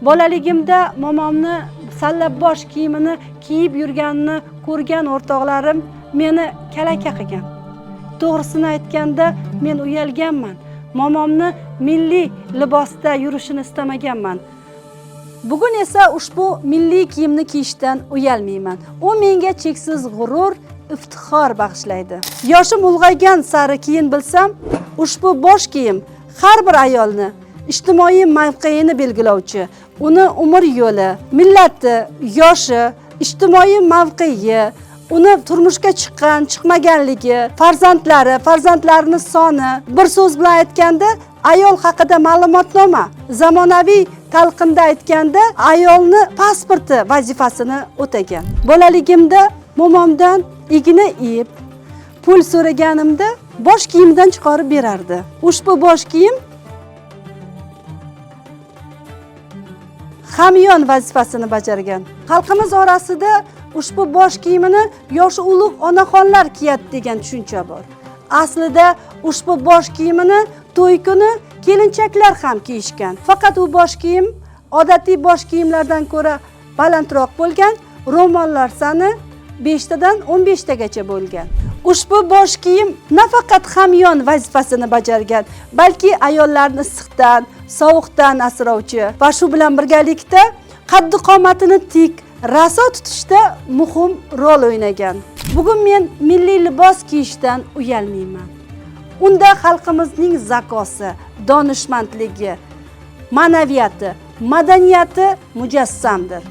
Bolaligimda momomni sallabosh kiyimini kiyib yurganini ko'rgan o'rtoqlarim meni kalaka qilgan. To'g'risini aytganda, men uyalganman. Momomni milliy libosda yurishini istamaganman. Bugun esa ushbu milliy kiyimni kiyishdan uyalmayman. U menga cheksiz g'urur, iftixor bag'ishlaydi. Yoshim ulg'aygan sari keyin bilsam, ushbu bosh kiyim har bir ayolni ijtimoiy mavqeini belgilovchi, uni umr yo'li, millati, yoshi, ijtimoiy mavqei, uni turmushga chiqqan, chiqmaganligi, farzandlari, farzandlarini soni, bir so'z bilan aytganda, ayol haqida ma'lumotnoma, zamonaviy talqinda aytganda, ayolni pasporti vazifasini o'tagan. Bolaligimda momomdan igna ip, pul so'raganimda bosh kiyimdan chiqarib berardi. Ushbu bosh kiyim hamyon vazifasini bajargan. Xalqimiz orasida ushbu bosh kiyimini yoshi ulug' onaxonlar kiyadi degan tushuncha bor. Aslida ushbu bosh kiyimini to'y kuni kelinchaklar ham kiyishgan. Faqat u bosh kiyim odatiy bosh kiyimlardan ko'ra balandroq bo'lgan, ro'mollar soni 5 tadan 15 tagacha bo'lgan. Ushbu bosh kiyim nafaqat hamyon vazifasini bajargan, balki ayollarni issiqdan, sovuqdan asrovchi va shu bilan birgalikda qaddi qomatini tik, raso tutishda muhim rol o'ynagan. Bugun men milliy libos kiyishdan uyalmayman. Unda xalqimizning zakosi, donishmandligi, ma'naviyati, madaniyati mujassamdir.